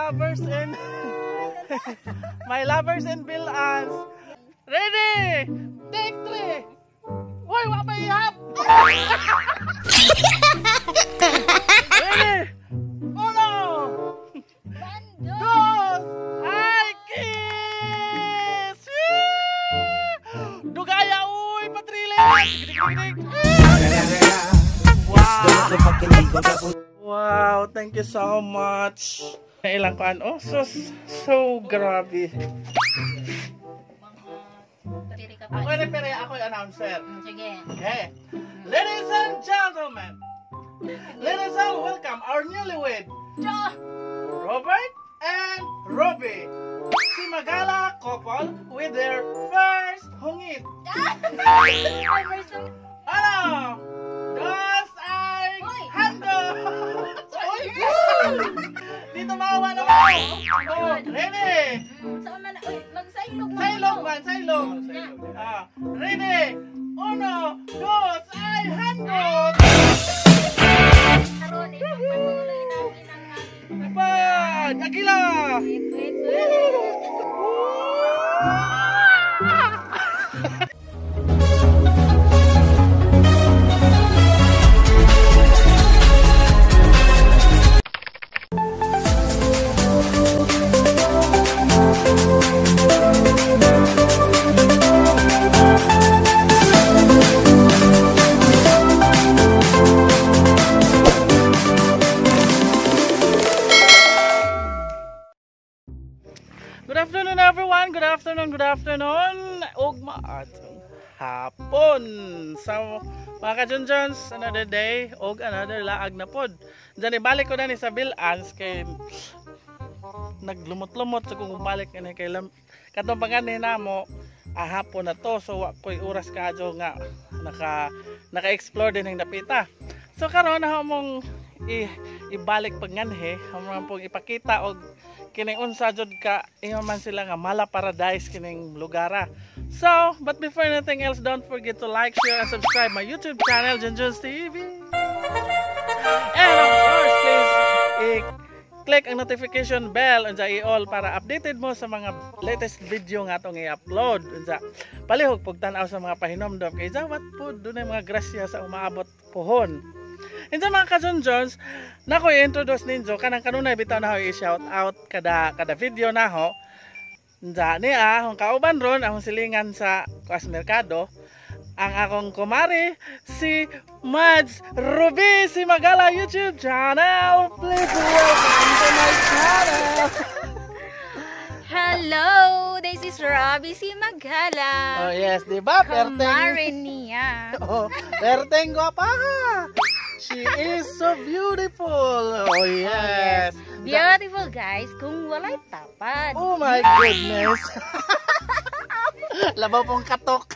lovers and my lovers and bilans. Ready? Take 3. Uy, wa pa ihap. Ready? Uno. Dos. Ay, kiss. Dugaya, uy, patrile. Wow. Wow, thank you so much. Ilang kuan? Oh, so grabe. Ako yung referee, ako yung announcer. Sige. Okay. Ladies and gentlemen, let us all welcome our newlywed, Robert and Robbie. Si Magala couple with their first hungit. Ano? Dos ay hando! Uy! Dito maawa na mo! Oh, ready? Saan man? Uy, magsailog man. Sailog man, sailog. Ah, ready? Uno, dos, ay hando! Karon, ipagpatuloy namin ang aming Ipad! Agila! Wait, wait, wait. Good afternoon, everyone. Good afternoon, good afternoon. Ug maatong hapon. So, mga ka-Junjuns, another day og another laag na pod. Diyan ibalik ko na ni sa Bilans kay naglumot-lumot sa kung balik ani kay katong pagani namo hapon na to, so wa koy oras kaadyo nga naka-explore din ang dapita. So karon na mong ibalik pagnganhi, amo pong ipakita og kining unsa jud ka ingon man sila nga mala paradise kining lugara. So, but before anything else, don't forget to like, share, and subscribe my YouTube channel, Junjun's TV. And of course, please i-click ang notification bell unsa i-all para updated mo sa mga latest video nga atong i-upload. Unsa palihog pagtan-aw sa mga pahinomdom kay zawat pod dunay mga grasya sa umaabot pohon. Insa mga ka-Junjuns, nako i-introduce ninyo kanang kanunay bitaw na ho i-shout out kada video na ho. Unsa ni akong kauban ron akong silingan sa Kuas Merkado, ang akong kumari si Mads Ruby si Magala YouTube channel. Please welcome to my channel. Hello, this is Robbie si Magala. Oh yes, di ba? Kumari niya. Oh, perteng gwapa. She is so beautiful. Oh yes. Oh, yes. Beautiful guys, kung walay tapad. Oh my goodness. Labaw pong katok.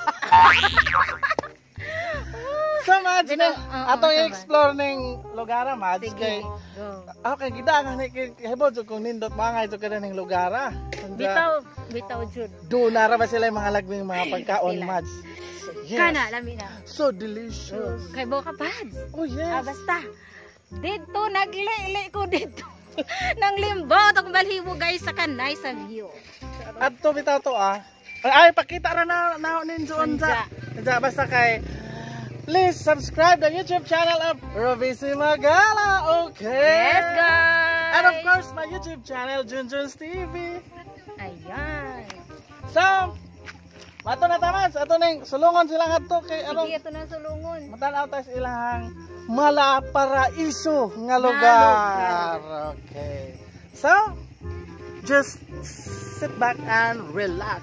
So Mads, atong i-explore ning lugara Mads. Sige, kay go. Okay, gida nga ni hibo jud kung nindot mga ito kada ning lugara. Bitaw, bitaw jud. Do nara ba sila yung mga lagming mga pagkaon Mads? Yes. Kana lami na. So delicious. Kay bo ka pads. Oh yes. Ah, basta. Dito naglili ko dito. Nang limbot ang balhibo guys sa kanay sa view. Adto bitaw to ah. Ay pakita ra na ninyo unsa. Unsa basta kay please subscribe the YouTube channel of Robbie C. Magala. Okay. Yes guys. And of course my YouTube channel Junjun's TV. Ayan. So ato na tamas, ato ning sulungon sila ngadto kay ano. Sige, ato na sulungon. Matan-aw ta sa ilang mala paraiso nga lugar. Okay. So, just sit back and relax.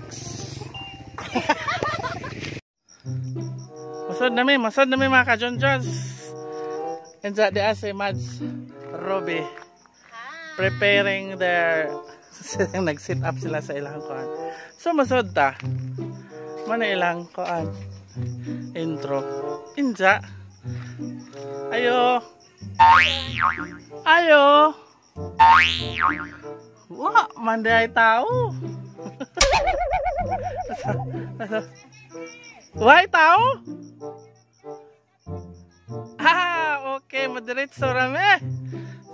Masod na mi mga ka-Junjuns. And sa di si Mads Robbie preparing their nag-sit up sila sa ilang kuan. So masod ta. Mana ilang kuan intro. Inja. Ayo. Ayo. Wa man day tao. Why tao? Ah, okay, madiretso rame.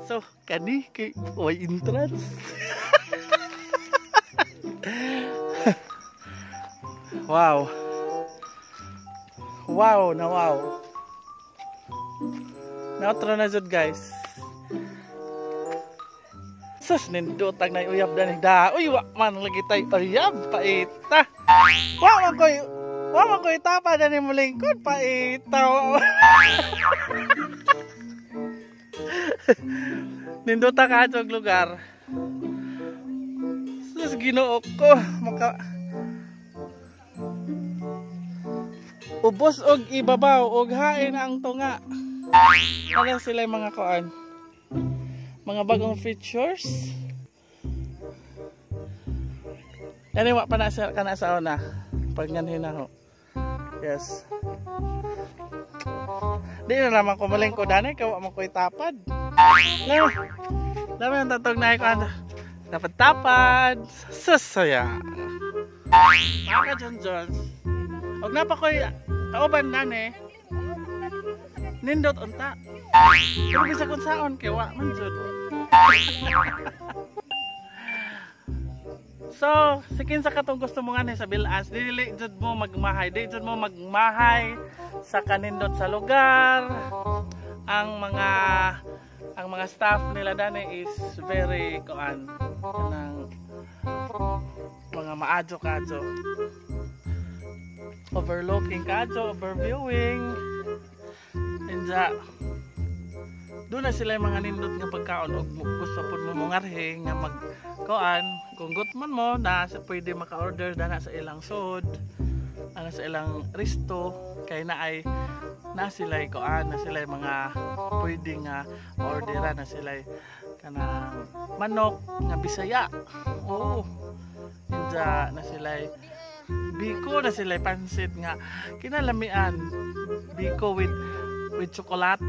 So kani kay way entrance. Wow. Wow na wow. Naotro na jud, guys. Sus, nindotag na uyab dani da. Uy, wa man lagi tay uyab, paita. Wa man koy tapa dani mo lingkod, paita. Nindota ka og lugar. Sus, Ginoo ko, maka ubos og ibabaw og hain ang tunga. Ano sila yung mga koan? Mga bagong features. Kani wa pa na sa kana sa una. Pag nganhin na ho. Yes. Di na naman ko malingkod dani kay wa man ko'y tapad. Lama. Lama ang tatog na ko ano. Dapat tapad. Susaya. Mga ka John Jones. Og napa ko'y kauban nani. Nindot unta. Pero bisa kung saon kay wa man jud. So, si kinsa katong gusto mo nga sa Bilas, dili jud mo magmahay, di jud mo magmahay sa kanindot sa lugar. Ang mga staff nila dani is very kuan, kanang mga maadyo kadyo. Overlooking kadyo, overviewing. Inja, doon na sila yung mga nindot nga pagkaon og gusto pud mo mongarhe nga magkuan, kung gutman mo na pwede maka-order dana sa ilang sod, ana sa ilang resto, kay na ay na sila kuan, na sila mga pwede nga ma-ordera, na sila kanang manok nga Bisaya. Oo. Inja na sila biko, na sila pansit nga kinalamian, biko with chocolate.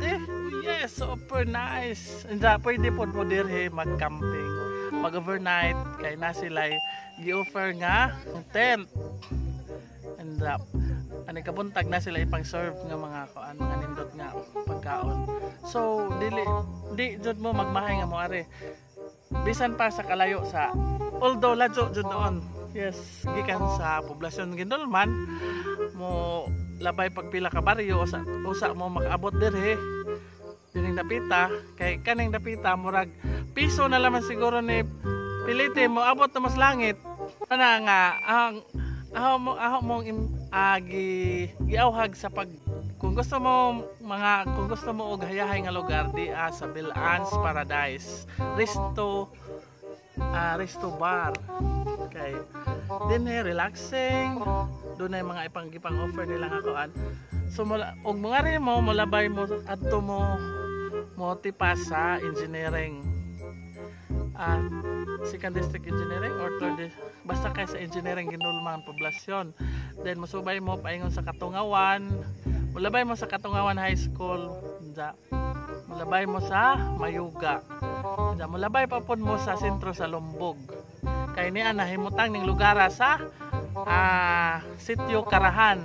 Yes, super nice. Inja, pwede po mo dirhe mag-camping, mag-overnight, kay na sila gi-offer nga tent. And ani kabuntag na sila ipang-serve nga mga kuan, mga nindot nga pagkaon. So dili di jud mo magmahay nga moari. Bisan pa sa kalayo sa, although ladyo jud noon. Yes, gikan sa poblasyon Guindulman mo labay pagpila ka baryo usa, usa mo makaabot dirhe dining dapita, kay kaning dapita murag piso na laman siguro ni pilite mo abot na mas langit. Ana nga ang aho mong giawhag sa pag kung gusto mo mga kung gusto mo og hayahay nga lugar di sa Bilan's Paradise Resto, Resto Bar, kay dinhe relaxing, doon ay mga ipang offer nila nga kuan. So mula og mga rin mo molabay mo adto mo mo tipas sa engineering, second district engineering or third, basta kay sa engineering Guindulman poblasyon. Then mosubay mo paingon sa Katungawan, molabay mo sa Katungawan High School, unja molabay mo sa Mayuga, unja molabay pa pod mo sa sentro sa Lumbog, kay niya nahimutang ning lugar sa Sitio Karahan,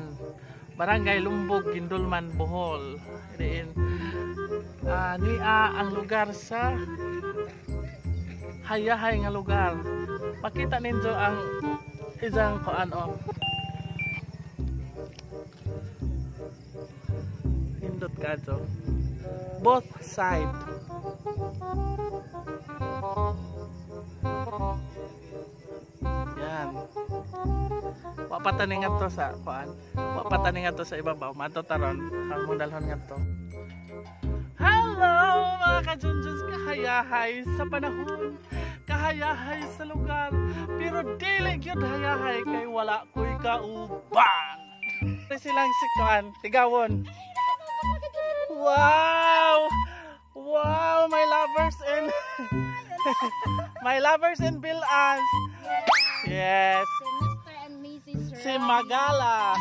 Barangay Lumbog, Guindulman, Bohol. Diin niya ang lugar sa hayahay nga lugar. Makita ninyo ang isang kuan oh. Hindot kadto. Both side. Yan. Wa pa tani ngadto sa kuan. Wa pa tani ngadto sa ibabaw. Madto taron ang mong dalhon ngadto. Hello mga kajunjuns, kahayahay sa panahon, kahayahay sa lugar, pero dili gyud hayahay kay wala ko'y kauban. Silang sikuan, tigawon. Wow! Wow, my lovers and my lovers and Bilas. Yes. Si Mr. and Mrs. Si Magala.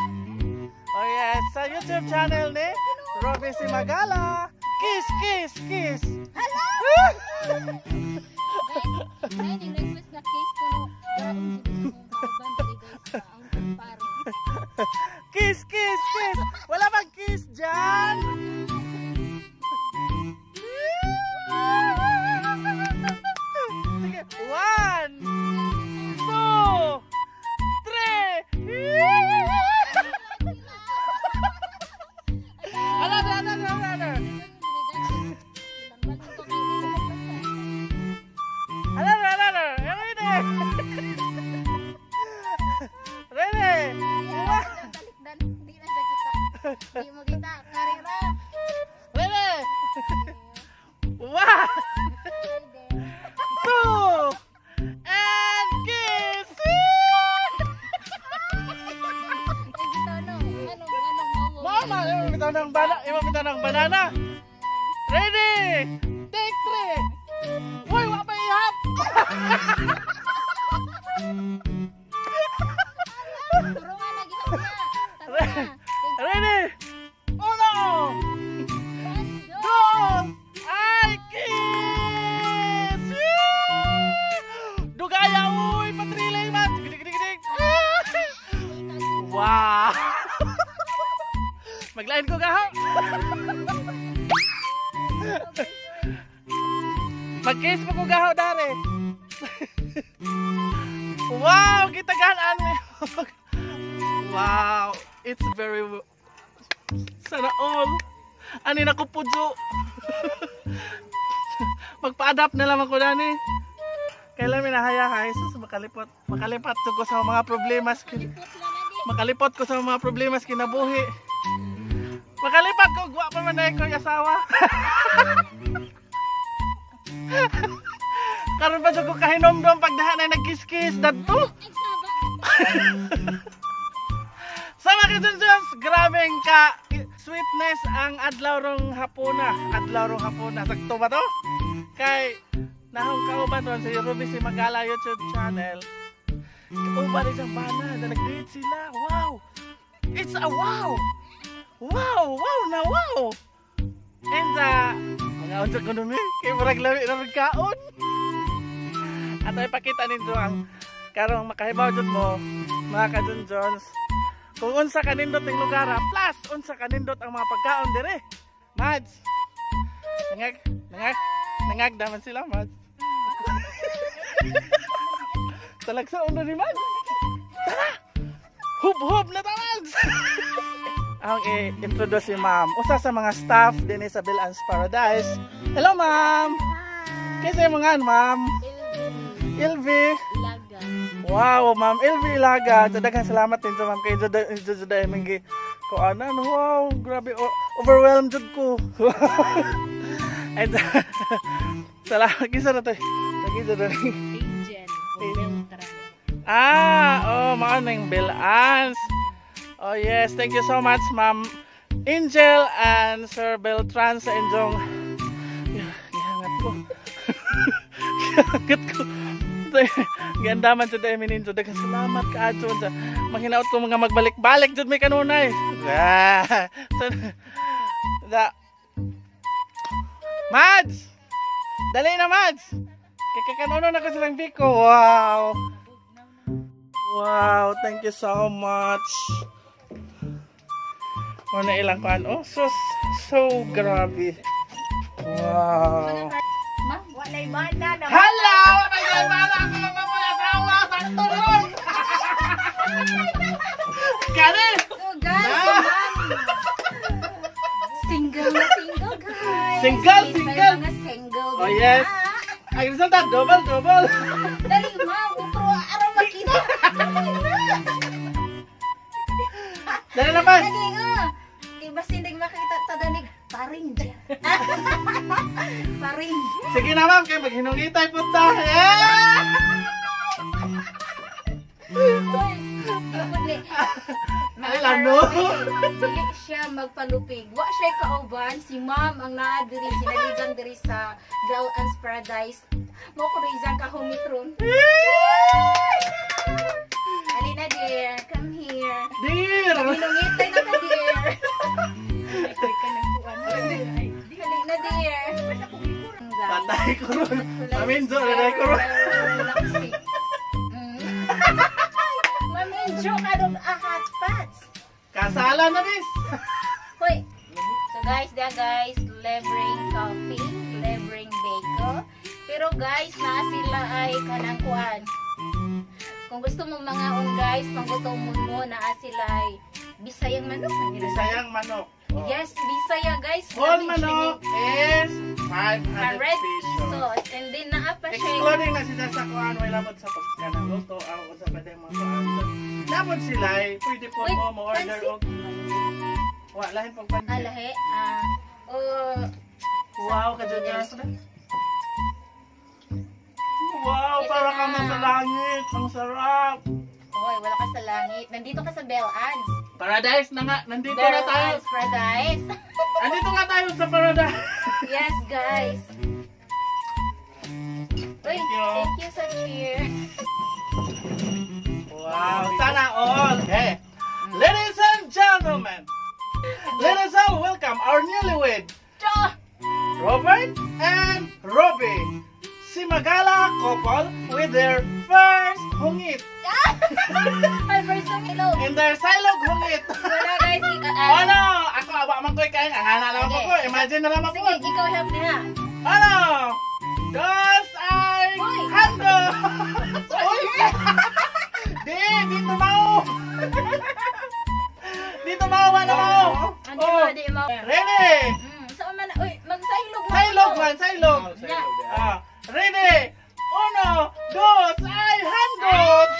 Oh yes, sa YouTube channel ni Robbie si Magala. Kiss, kiss, kiss. Hello! Guys, request na kiss ko no. Kiss, kiss, kiss. Wala bang kiss dyan? ng bana, imo bitaw ng banana. Ready? Take three. Uy, wa pa ihap. Turungan na gihap na. Tara na. Ready? Uno, dos, ay, kiss! Yeah! Dugaya, uy, patriling man. Dig, dig, dig. Wow! Maglain ko gaho. Mag-kiss mo ko gaho dare. Wow, gitagaan ani. Wow, it's very sana all. Ani na ko pudyo. Magpa-adapt na lamang ko dani. Kailan mi nahayahay sus makalipot, makalipat ko sa mga problema. Makalipot ko sa mga problema sa kinabuhi. Makalipat ko, guwa pa man dahil ko yung asawa. Karon pa jud ko kahinomdom pagdahan na nagkiss-kiss dadto. Sa mga kajunjuns, grabeng ka sweetness ang adlaw rong hapuna. Adlaw rong hapuna. Sakto ba to? Kay nahong kauban ron sa Ruby si Magala YouTube channel. Kauban isang bana na nag-date sila. Wow! It's a wow! Wow! Wow na wow! And mga unsa ko numi, kay murag lami na kaon. At ay pakita ninyo ang karong makahibaw jud mo mga kajunjuns kung unsa kanindot ang lugar plus unsa kanindot ang mga pagkaon dire. Mads. Nangag nangag nangag daman sila, Mads. Talagsa uno ni Mads. Tara! Hub-hub na ta, Mads. Ang i-introduce si ma'am. Usa sa mga staff dinhi sa Bel-Ann's Paradise. Hello, ma'am. Kinsa imong ngan, ma'am? Ilvi. Ilaga. Wow, ma'am Ilvi Ilaga. So, daghang salamat din ma'am kay Juday Juday mingi ko anan. Wow, grabe, overwhelmed jud ko. And salamat kinsa na to. Kinsa na ni? Angel. O Beltran. Ah, oh, mao ning Bel-Ann's. Oh yes, thank you so much, Ma'am Angel and Sir Beltran sa inyong gihangat ko. Gihangat ko. Ganda man jud ay mininjo. Daghang salamat kaayo sa manghinaot ko mga magbalik-balik jud may kanunay. Ah, so, da. Mads! Dali na, Mads! Kaya na ko silang biko. Wow! Wow, thank you so much. Muna ilang kuan. Oh, so, so grabe. Wow. Ma'am, Walay mana na. Hala! Walay mana ako mga asawa! Sakto ron! Kare! Oh, guys, si ma'am. Single na single, guys. Single, May single. mga single. Oh, yes. Ang resulta, double, double. Dali, ma'am. Utro, araw makita. Dali na, Mads. Lagi nga. Iba sindig makita tadanig. Paring. Paring. Sige na, ma'am. Kaya maghinungitay po ta. Yeah! Uy, ni. Ay, lano. Dili siya magpalupig. Wa siya kauban si ma'am ang naa diri sinaligan diri sa Bel-Ann's Paradise. Mo ko isang kahumitron. Ali na, dear, come here. Dear! Hinungitay na ka, dear. Ali na, dear. Patay ko ron. Maminjo, nanay ko ron. Maminjo ka dong ahat pats. Kasala na, miss. Hoy. So guys, there guys, Levering Coffee, Levering Bacon. Pero guys, naa sila ay kanang kuan. Kung gusto mo mga on guys, panggutomon mo, naa sila ay Bisayang manok. Bisayang manok. Oh. Yes, Bisaya guys. Whole Lami siya manok is 500 Red pesos. sauce. And then naa pa siya. Excluding na sila sa kuan, way labot sa pagkanang luto, ang sa pwede mga kuan. Labot sila eh, pwede po Wait, mo mo-order pansit? og wa lahin pag pansit. Ah, lahi. Ah, oh, Wow, kadyos. Wow, para ka na. nasa langit. Ang sarap. Hoy, wala ka sa langit. Nandito ka sa Bel-Ann's. Paradise na nga. Nandito na tayo. Paradise, paradise. Andito nga tayo sa paradise. Yes, guys. Uy, Thank you. thank you sa cheer. Wow, sana all. Okay. Ladies and gentlemen, let us all welcome our newlywed, Cho! Robert and Robbie. Si Magala couple with their first hungit. My first time, hello. In their silog hungit. Wala, guys. Oh no! Ako, awa man ko'y kain. Ang hana naman Okay. ko. Imagine na naman ko. Sige, ikaw help niya. Ano? Dos ay Uy! hando! Uy! Di! Dito mao! Dito mao! Wala mao! Ano Oh. ba, di mo? Ready! Saan man, uy, magsailog man. Sailog man! Sailog! Yeah. Ah, ready! Uno, dos, ay handos!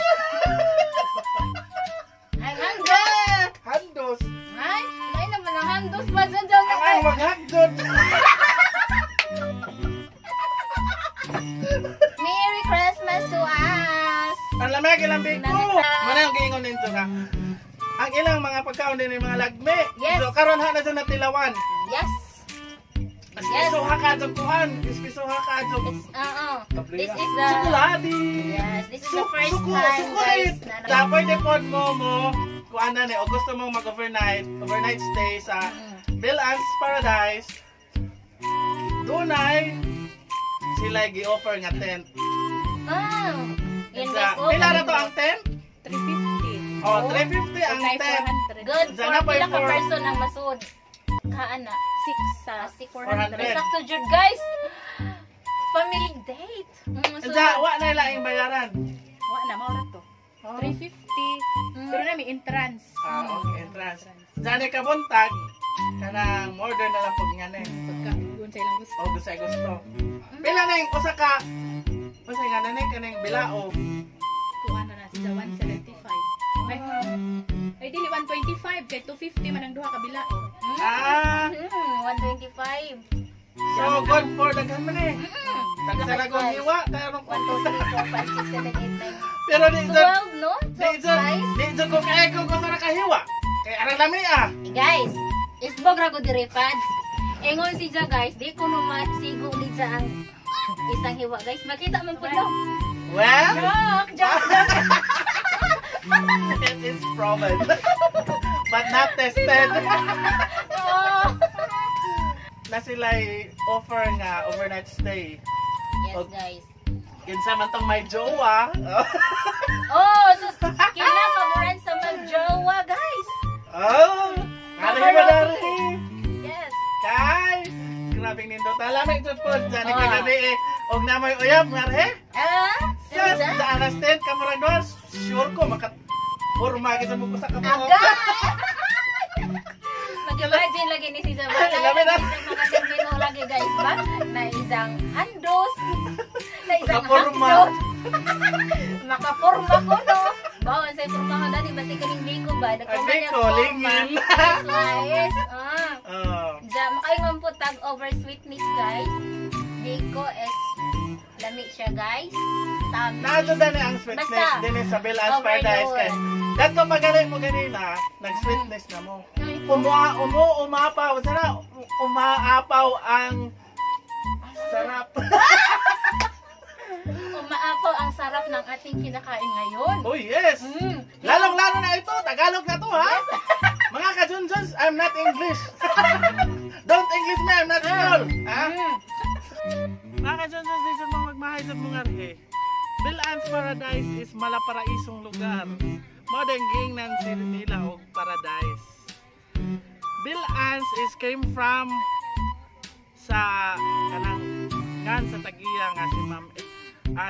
Ay, handos. Yeah! Handos! Ay, lain naman ang handos ba dyan dyan? Ang ay maghagdot! Merry Christmas to us! Ang lamig ilang biko! Mana ang giingon ninyo ka? Ang ilang mga pagkaon din yung mga lagmi. Yes. So karon ha na sa natilawan. Yes! Yes. Ispisuha ka adto kuan, ispisuha ka adto. It's, this is the, Tsokolate. Yes, this is the first Suko, time, sukulit. guys. Na, Sa pwede pod mo kuan na ni o gusto mo mag-overnight, overnight stay sa Bill Ann's Paradise. Dunay sila gi-offer nga tent. Ah, yun Sa, guys, oh, pila na to ang tent? 350. Oh, 350 ang Kay tent. 400. Good for Sana pa pila ka person ang masud. Kaana. 6 sa 400. 400. Sakto jud, guys. Family date. So, Sa wa na laing bayaran. Wa na, mao ra to. Oh. 350. Pero na may entrance. Ah, okay, entrance. Diyan ka buntag, kanang order na lang pag nga ni. Pagka kung sa ilang gusto. O gusto ay gusto. Pila na yung usa ka usa nga na ni kanang bilao. Kung ano na sila 175. Ay, ay dili 125 kay 250 man ang duha ka bilao. Ah, 125. So good for daghan man eh. Tagsaragon Guys. hiwa karon 1, 2, 3, 4, 5, 6, 7, 8, 9. Pero di jud 12, no? di 12 jud slice. di jud ko kay ko gusto na kahiwa. Kay arang lami ah. Guys, isbog ra ko diri pads. Ingon si Ja, guys, di ko no masigo ni Ja ang isang hiwa, guys. Makita man pud no. Well, Joke, joke, joke. it is proven. But not tested. Oh. Na sila'y offer nga overnight stay. Yes, guys. Kinsa man tong may jowa. Oh, sus, kila paboran sa magjowa, guys. Oh, ari ba dari? Yes. Kay, grabing nindot. Alam ito po, dyan Ah. kagabi eh. Og na may uyab, nga re. Ah, Sus, sa sa alas 10, kamurang doon, sure ko, maka forma kita mo sa kabuok. Aga! Mag-imagine lagi ni si Zabal. Labi na. Mga termino lagi, guys, ba? Na isang handos, na isang Makaporma. handot. Makaporma ko, no? Bawal sa porma ka dati, basta kaning biko ba? Ay, Nagkuman niya biko, forma. lingin. Slice. Ah. Oh. Diya, makaingon po tag over sweetness, guys. Biko is lami siya, guys. Tamis. Nato dani ang sweetness Basta, din sa Bill Ann's Paradise overload. kay dato magaling mo ganina, nag-sweetness na mo. Umua, umu, umapaw, sana umaapaw ang sarap. Umaapaw ang sarap ng ating kinakain ngayon. Oh yes. Lalong-lalo na ito, Tagalog na to ha. Mga kajunjuns, I'm not English. Don't English me, I'm not small. Ha? Mga kajunjuns, di sa mga magmahay sa mga rehe. Bill Ann's Paradise is malaparaisong lugar. Mao din giingnan si nila og paradise. Bill Ann's is came from sa kanang ngan sa tagiya nga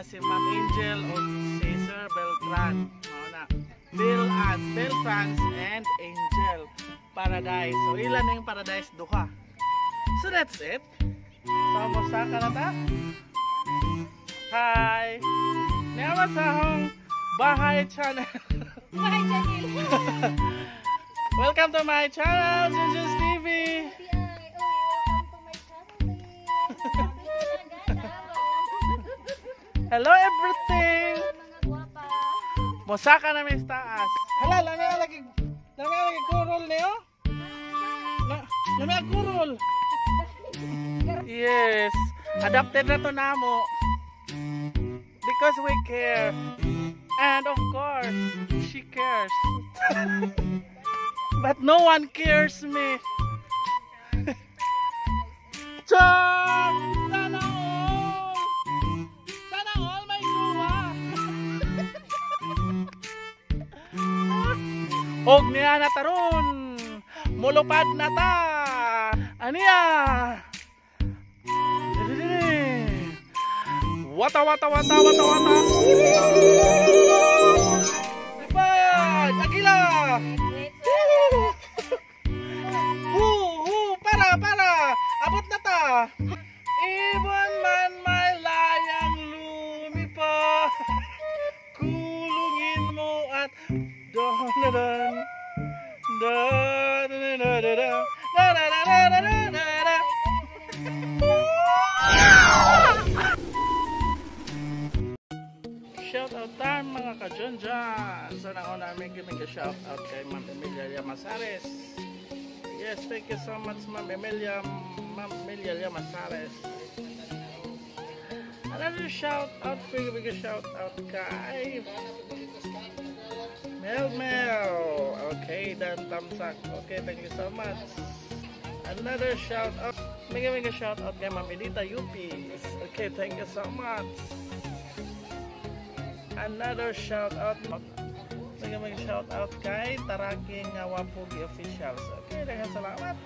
si Ma'am Angel o si Sir Beltran. Mao na. Bill Ann's, Beltrans and Angel Paradise. So ilan na yung paradise duha. So that's it. So mosaka na ta. Hi. Niama sa akong Bahay Channel. Bahay Channel. Welcome to my channel, Junjun's TV. Ay, oh, welcome to my channel. Hello everything. Mga gwapa. Mosaka na mi sa taas. Hala, lami na lagi. Lami ang kurol niyo? Na, lami ang kurol. Yes. Adopted na to namo. Because we care. And of course, she cares. But no one cares me. Char! Sana all! Sana all may jowa! Og niya na taron! Mulupad na ta! Aniya! Wata wata wata wata wata! Lipad! Agila! Hu! Hu! Para! Para! Abot na ta! Ibon man may layang lumipad, kulungin mo at dan dan dan dan dan dan dan dan dan dan dan. Shout out time, mga kajonjan. So nauna namin kami shout out kay Ma'am Emilia Llamazares. Yes, thank you so much, Ma'am Emilia, Ma'am Emilia Llamazares. Another shout out, big big shout out kay Mel Mel. Okay, Dan Tamsak. Okay, thank you so much. Another shout out, mega mega shout out kay Ma'am Edita Yupis. Okay, thank you so much. Another shout out, mega mega shout out kay Taraki nga Wapugi Officials. Okay, daghang salamat.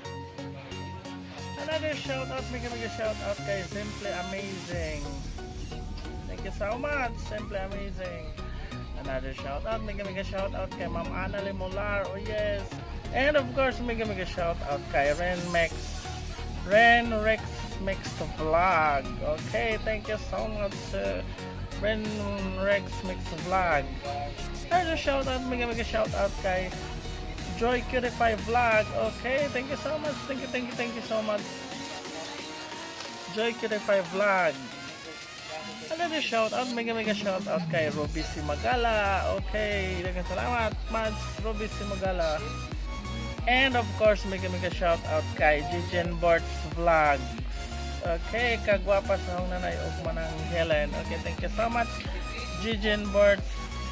Another shout out, mega mega shout out kay Simply Amazing. Thank you so much, Simply Amazing. Another shout out, mega mega shout out kay Ma'am Ana Lemolar. Oh yes. And of course, mega mega shout out kay Ren Mex, Ren Rex Mix Vlog. Okay, thank you so much, Ren Rex Mix Vlog. Another shout out, mega mega shout out kay Joy Curify Vlog. Okay, thank you so much. Thank you, thank you, thank you so much, Joy Curify Vlog. Another shout out, mega mega shout out kay Ruby Simagala. Okay, daghang salamat, Mads Ruby Simagala. And of course, mega mega shout out kay Jijen Borts Vlog. Okay, kagwapa sa akong nanay ug manang Helen. Okay, thank you so much, Jijen Borts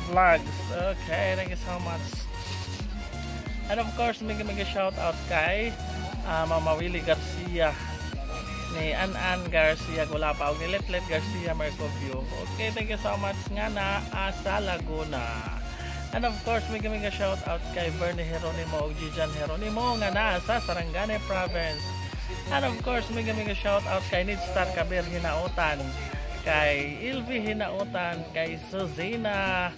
Vlogs. Okay, thank you so much. And of course, mega mega shout out kay Mama Willie Garcia, ni An-An Garcia Gulapa, ug ni Letlet Garcia Mercovio. Okay, thank you so much nga na sa Laguna. And of course, mega mega shout out kay Bernie Geronimo ug Jijan Geronimo nga naa sa Sarangani Province. And of course, mega mega shout out kay Nidstar Kabir Hinautan, kay Ilvi Hinautan, kay Suzina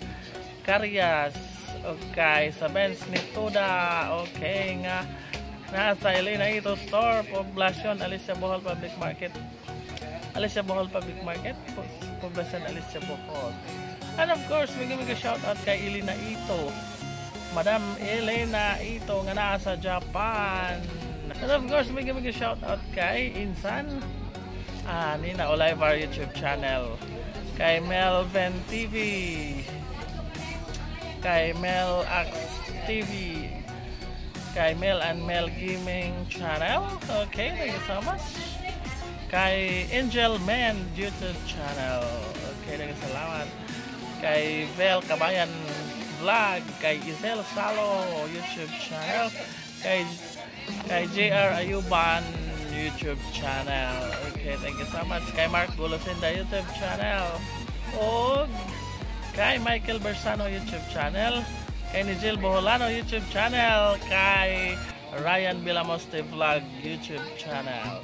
Carias, ug kay Sabens Nituda. Okay, nga nasa Elena Ito Store, Poblacion, Alicia Bohol Public Market. Alicia Bohol Public Market, Poblacion, Alicia Bohol. And of course, mega mega shout out kay Elena Ito, Madam Elena Ito nga naa sa Japan. And of course, mega mega shout out kay Insan Nina Olivar YouTube channel, kay Melvin TV, kay Mel Ax TV, kay Mel and Mel Gaming channel. Okay, thank you so much. Kay Angel Man YouTube channel. Okay, thank you, salamat. Kay Vel Kabayan Vlog, kay Isel Salo YouTube channel, kay JR Ayuban YouTube channel. Okay, thank you so much. Kay Mark Golosinda YouTube channel. Og kay Michael Bersano YouTube channel, kay Nijil Boholano YouTube channel, kay Ryan Bilamoste Vlog YouTube channel.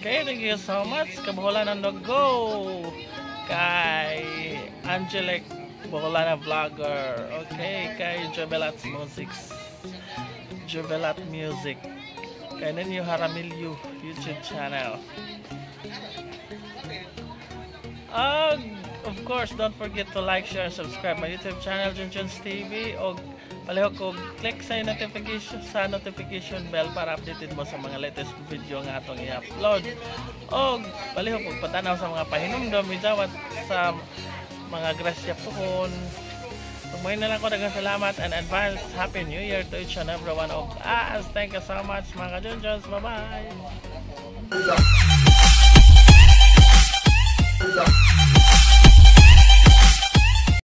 Okay, thank you so much. Kaboholana no go. Kay Angelic Boholana Vlogger. Okay, kay Jubelat Music, Jubelat Music, kay Ninyo Haramilyo YouTube channel. Of course, don't forget to like, share, and subscribe my YouTube channel, Junjun's TV. Og palihog ko click sa notification bell para updated mo sa mga latest video nga atong i-upload. Og palihog og patanaw sa mga pahinumdom mijawat sa mga grasya pohon. So mao na lang ko, daghang salamat and advance Happy New Year to each and every one of us. Thank you so much, mga kajunjuns. Bye bye.